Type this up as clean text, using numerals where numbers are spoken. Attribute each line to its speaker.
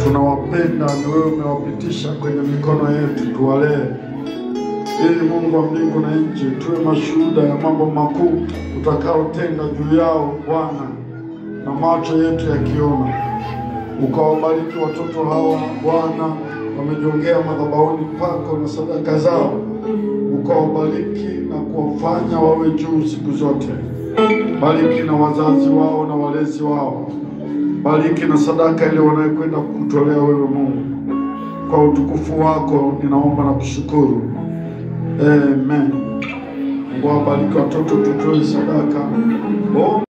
Speaker 1: Tunawapenda, ni wewe umewapitisha kwenye mikono yetu, tuwalee ili Mungu wa mbingu na nchi tuwe mashuhuda ya mambo makuu utakaotenda juu yao Bwana, na macho yetu yakiona. Ukawabariki watoto hawa Bwana, wamejongea madhabahuni pako na sadaka zao, ukawabariki na kuwafanya wawe juu siku zote. Bariki na wazazi wao na walezi wao, bariki na sadaka ile wanayokwenda kukutolea wewe Mungu. Kwa utukufu wako ninaomba na kushukuru. Amen. Mungu awabariki watoto, tutoe sadaka.